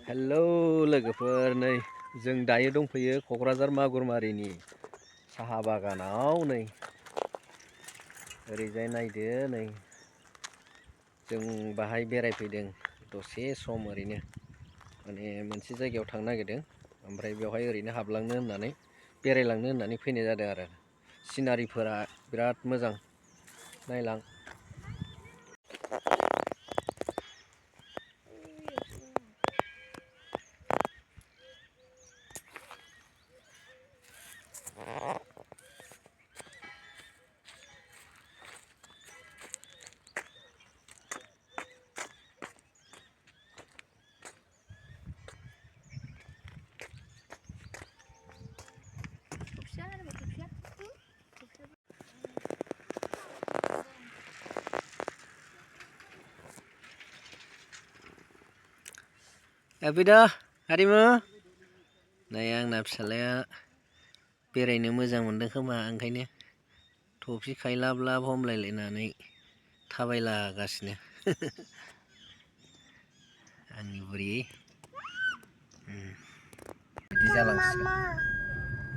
Hello लोगोफोर, नै जों दायो दंफैयो क'क्राझार मागुरमारिनि साहा बागानाव। नै ओरैजाय नायदो, नै जों बाहाय बेरायफैदों दसे सम ओरैनो, माने मोनसे जायगायाव थांनो नागिरदों, ओमफ्राय बेवहाय ओरैनो हाबलांनो होननानै बेरायलांनो होननानै फैनाय जादों आरो। सिनारिफोरा बिराद मोजां, नायलां। Abida, harimu? नै आंना फिसालाया बेरायनो मोजां मोनदों खोमा, ओंखायनो थफि खायलाब-लाब हमलायलायनानै थाबायलागासिनो। आंनि बुरि बिदि जालांसिगोन,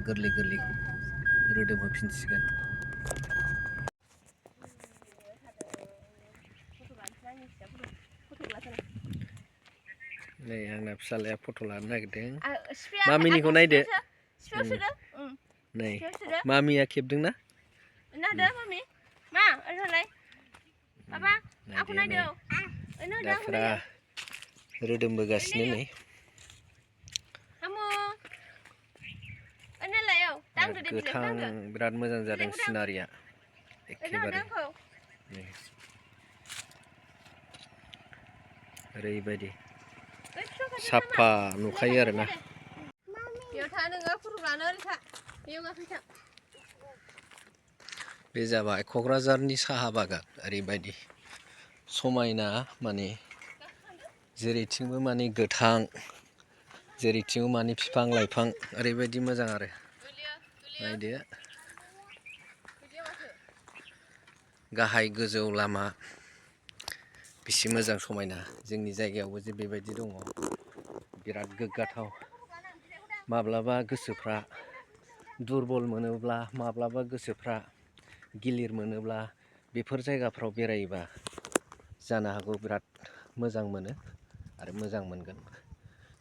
गोरलै-गोरलै रोदोम होफिनसिगोन। नै आंना फिसालाया फट' लानो नागिरदों। मामिनिखौ नायदो। नै मामिया खेबदोंना? दाफोरा रोदोमबोगासिनो नै। गोथां बिराद मोजां जादों सिनारिया, एखेबारे ओरैबायदि साफा नुखायो आरोना। बे जाबाय क'क्राझारनि साहा बागान, ओरैबायदि समायना, माने जेरैथिंबो माने गोथां, जेरैथिंबो माने बिफां-लाइफां, ओरैबायदि मोजां आरो। नायदो, गाहाय गोजौ लामा, बेसे मोजां समायना। जोंनि जायगायावबो जे बेबायदि दङ, बिराद गोग्गाथाव। माब्लाबा गोसोफ्रा दुरबल मोनोब्ला, माब्लाबा गोसोफ्रा गिलिर मोनोब्ला, बेफोर जायगाफ्राव बेरायोबा जानो हागौ बिराद मोजां मोनो आरो मोजां मोनगोन।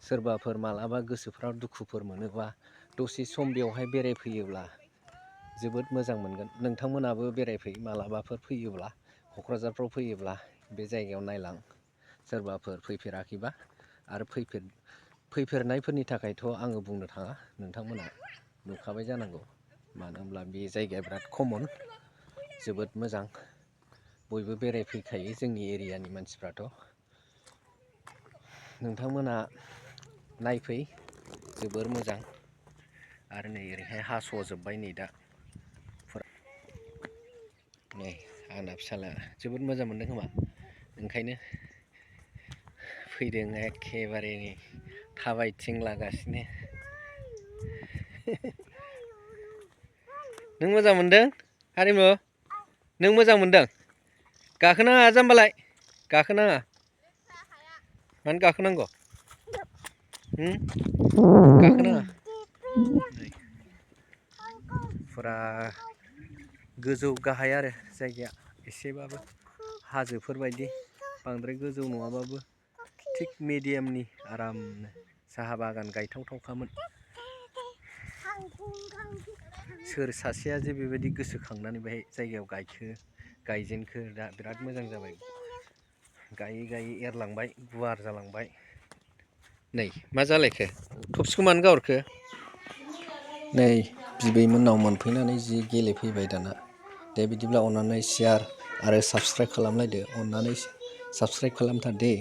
सोरबाफोर मालाबा गोसोफ्राव दुखुफोर मोनोबा दसे सम बेवहाय बेरायफैयोब्ला जोबोद मोजां मोनगोन। नोंथांमोनाबो बेरायफै, मालाबाफोर फैयोब्ला, क'क्राझारफ्राव फैयोब्ला बे जायगायाव नायलां। सोरबाफोर फैफेराखैबा, आरो फैफेरनायफोरनि थाखायथ' आङो बुंनो थाङा, नोंथांमोना नुखाबाय जानांगौ। मानो होनब्ला बे जायगाया बिराद कमन, जोबोद मोजां। बयबो बेरायफैखायो जोंनि एरियानि मानसिफ्राथ'। नोंथांमोना नायफै, जोबोर मोजां। आरो नै ओरैहाय हास'जोब्बाय नै दा। नै आंना फिसाला जोबोद मोजां मोनदों खोमा, ओंखायनो फैदों एखेबारे नै थाबायथिंलागासिनो। नों मोजां मोनदों हारिमु? नों मोजां मोनदों? गाखोनाङा जाम्बालाय, गाखोनाङा। मानो गाखोनांगौ? गाखोनाङा। फुरा गोजौ गाहाय आरो जायगाया, एसेबाबो हाजोफोर बायदि, बांद्राय गोजौ नङाबाबो थिग मिडियामनि आरामनो साहा बागान गायथावथावखामोन। सोर सासेया जे बेबायदि गोसोखांनानै बेहाय जायगायाव गायजेनखो, दा बिराद मोजां जाबाय। गायै गायै एरलांबाय, गुवार जालांबाय। नै मा जालायखो? थफसिखौ मानो गाहरखो? नै बिबै मोननाव मोनफैनानै जि गेलेफैबाय दाना। दे बिदिब्ला अननानै शेयार आरो साबस्क्राइब खालामलायदो, अननानै साबस्क्राइब खालामथार दे।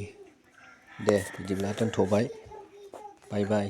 दे बिदिब्ला दोनथ'बाय, बाय बाय।